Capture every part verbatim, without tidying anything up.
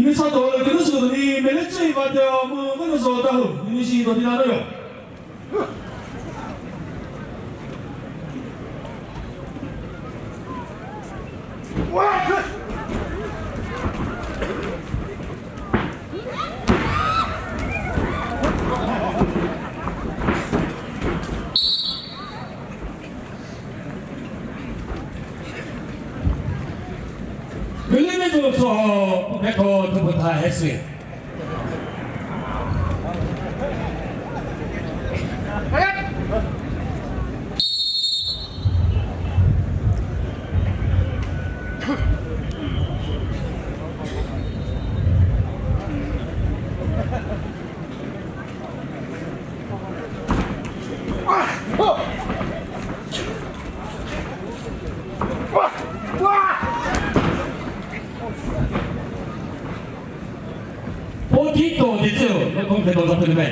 Ni sa do le kenu su ni mele chei va de mu ngunu zo ta hu. Ni shi do ni na yo. Külümi tu soho, pekho thüpütha hesi. Potito de Zeo, lo kong phe to za phe le.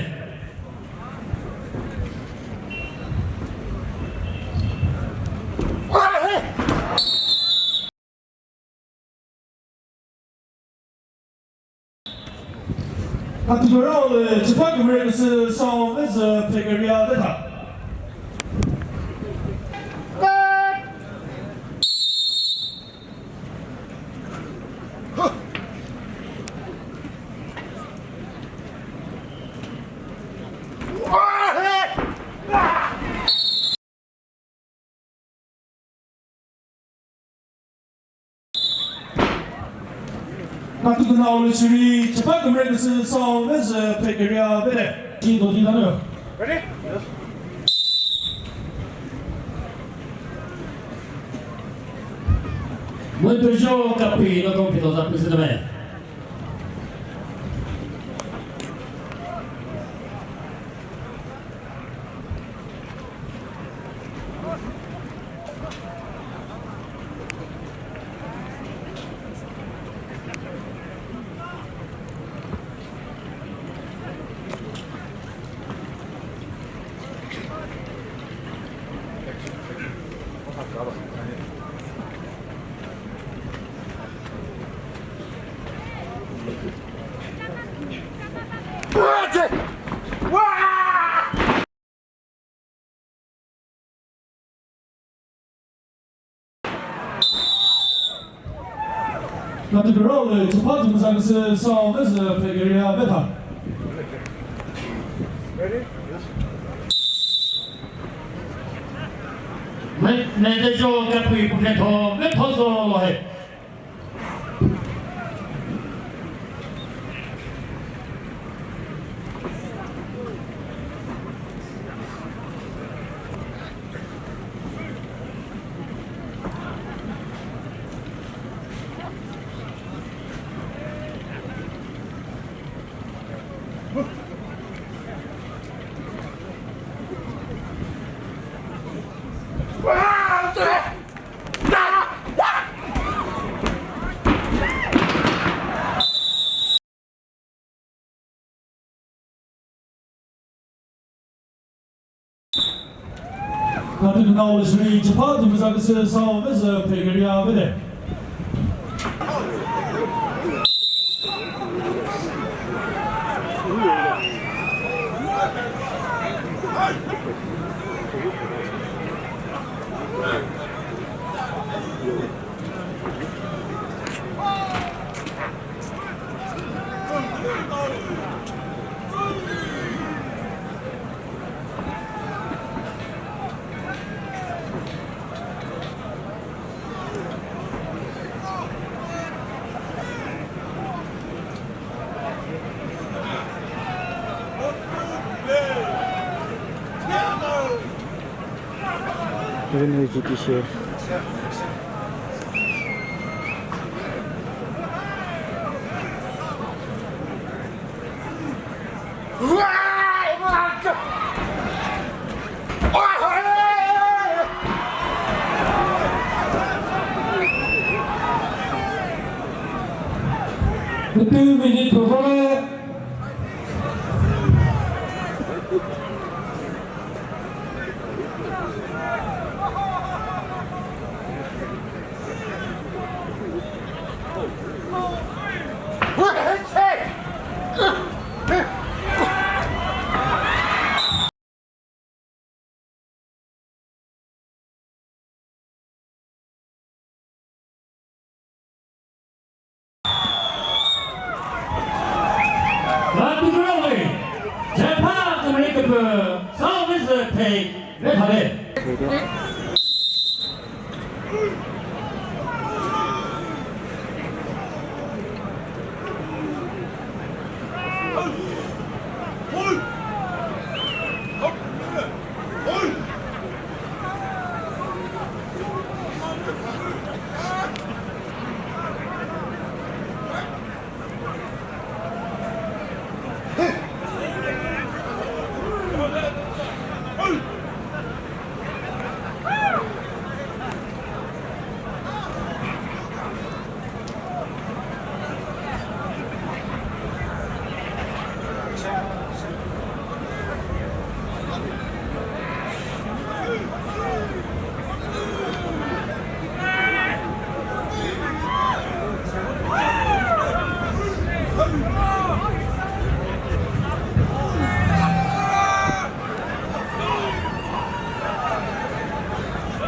Katüzho rao lü chipha kümüre küsü sao vezü Phegeria vetha. Katüzho rao lü chiri chipha kümüre küsü sao vezü Phegeria vele. Chin do di nanu. Ready? Yes. Müntujo Kapi no kong phi to za püsü de me. Katüzho rao lü chipha zümüza küsü sao vezü Phegeria vetha. Me, me de jo Kapi puketho, vetho zo lo he. Katüzho rao lü chiri chipha zümüza küsü sao vezü Phegeria vele. Even with G T C. Two minute performance. Re thale.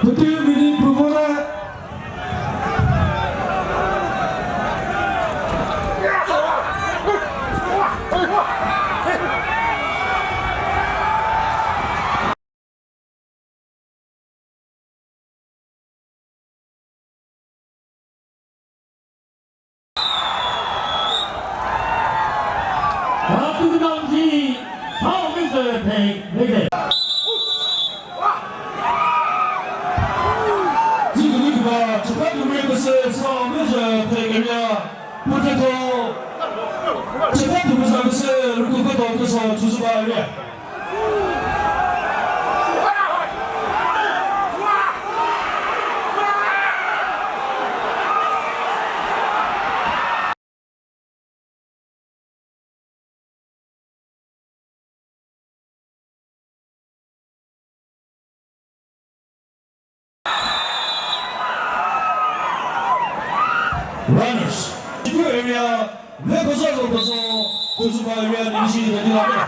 Pütü minute püvole. Runners. Chiku area, Vekosa Lokoso, Kuzuba area, Ninishi, Dadilame.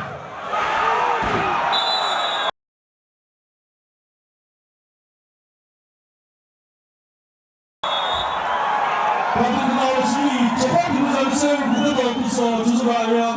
Pati Kunawa Chini, Chapa Kuzuba Chini, Kuzuba area.